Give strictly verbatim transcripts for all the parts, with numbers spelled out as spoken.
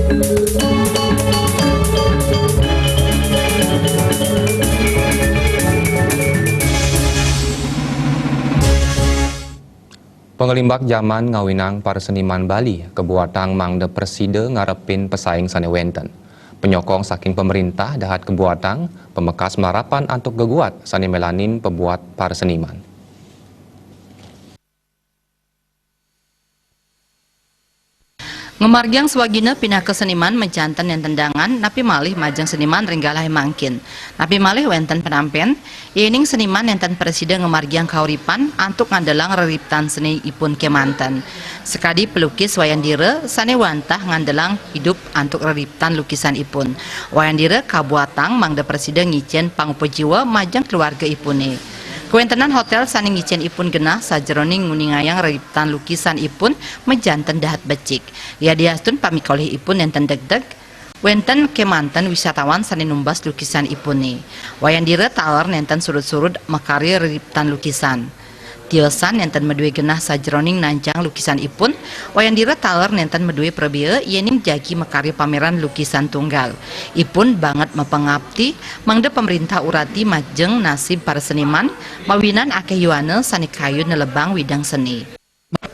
Pangalimbak jaman ngawinang para seniman Bali, kabuatang mangda prasida ngarepin pasaing sane wenten. Panyokong saking pamerintah dahat kabuatang, pamekas marapan antuk geguat sane melanin pabuat para seniman. Ngamargiang swagina pinaka seniman majanten nenten dangan, napi malih majeng seniman ring galahe mangkin. Napi malih wenten penampen, yening seniman nenten prasida ngamargiang kauripan antuk ngandelang reriptan seni ipun kemanten. Sakadi pelukis Wayan Dira sane wantah ngandelang idup antuk reriptan lukisan ipun. Wayan Dira kabuatang mangda prasida ngicen pangupa jiwa majeng keluarga ipune. Kawentenan hotel sane ngicen ipun genah sajeroning nguningayang reriptan lukisan ipun majanten dahat becik. Yadiastun pamikolih ipun nenten degdeg, wenten kemanten wisatawan sane numbas lukisan ipune. Wayan Dira taler nenten surud-surud makarya reriptan lukisan. Tiosan nenten madue genah sajeroning nanjang lukisan ipun, Wayan Dira taler nenten madue prabea yening jagi makarya pameran lukisan tunggal. Ipun banget mapangapti mangda pamerintah urati majeng nasib para seniman, mawinan akeh yowana sane kayun nelebang widang seni.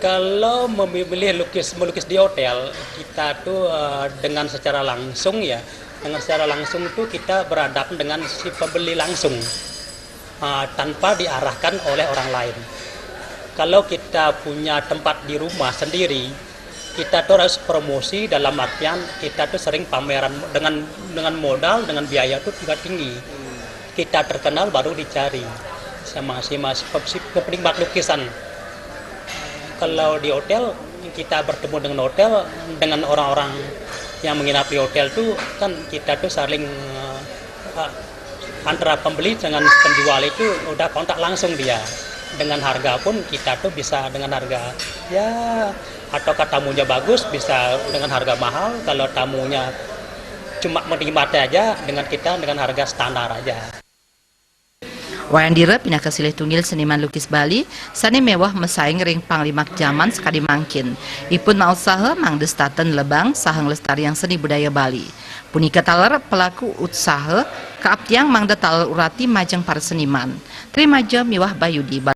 Kalau memilih lukis, melukis di hotel, kita tuh, eh, dengan secara langsung ya, dengan secara langsung tuh kita berhadapan dengan si pembeli langsung, eh, tanpa diarahkan oleh orang lain. Kalau kita punya tempat di rumah sendiri, kita tuh harus promosi dalam artian kita tuh sering pameran dengan, dengan modal, dengan biaya tuh juga tinggi. Kita terkenal baru dicari sama si, mas, si penikmat lukisan. Kalau di hotel, kita bertemu dengan hotel, dengan orang-orang yang menginap di hotel tuh kan kita tuh saling, eh, antara pembeli dengan penjual itu udah kontak langsung dia. Dengan harga pun kita tuh bisa dengan harga, ya, atau tamunya bagus bisa dengan harga mahal, kalau tamunya cuma menikmati aja dengan kita dengan harga standar aja. Wayan Dira pinaka silih tunggil seniman lukis Bali sane meweh masaing ring panglimbak jaman sakadi mangkin. Ipun mautsaha mangda setata nelebang saha nglestariang seni budaya Bali. Punika taler pelaku utsaha kaaptiang mangda taler urati majeng para seniman. Trimaja miwah Bayudi.